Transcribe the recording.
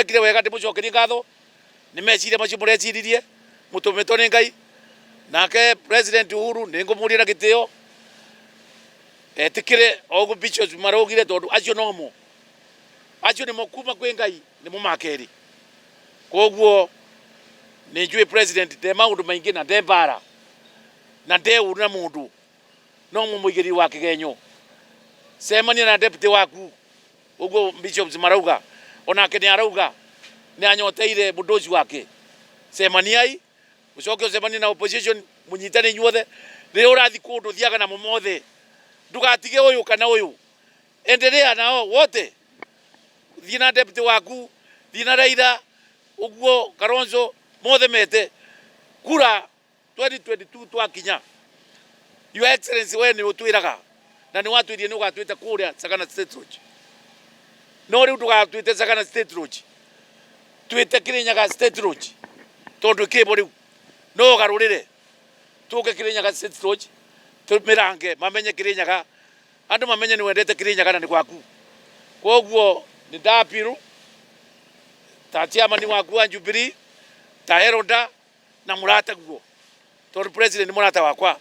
Ekire wega ndĩmũcokerie ngatho nĩ meciria macio mũreciririe mũtũmĩtwo nĩ Ngai. Nake President Uhuru nĩ ngũmũria na gĩtĩo etĩkĩre o ũguo bishops maraugire tondũ acio nomo acio nĩmo kuma kwĩ Ngai nĩmo ma kerĩ. Koguo nĩ njũĩ president nde maũndũ maingĩ na nde mbara na nde ũru na mũndũ no mũmũigĩrĩri wa kĩgenyo. Cemania na deputy waku ũguo bishops marauga onake nĩ arauga nĩ anyoteire mũndũ ũcio wake. Cemaniai ũcoke ũcemanie na opposition mũnyitane inyuothe. Rĩrĩa ũrathiĩ kũndũ thiaga namo mothe, ndũgatige ũyũ kana ũyũ, endelea nao wote. Thiĩ na deputy waku, thiĩ na Raila, ũguo Kalonzo, mothe mete kura 2022 twakinya. Your Excellency we nĩ ũtwĩraga na nĩ watwĩrire nĩ ũgatwĩte kũrĩa Sagana State Lodge, no rĩu ndũgatwĩte Sagana State Lodge, twĩte Kirinyaga State Lodge tondũ kĩbo rĩu no ũgarũrĩre tũke Kirinyaga State Lodge tũmĩrange mamenye Kirinyaga andũ mamenye nĩ wendete Kirinyaga na nĩ gwaku. Koguo nĩ ndapiru ta chairman waku wa Jubilee ta Elder na mũrata guo tondũ president nĩ mũrata wakwa.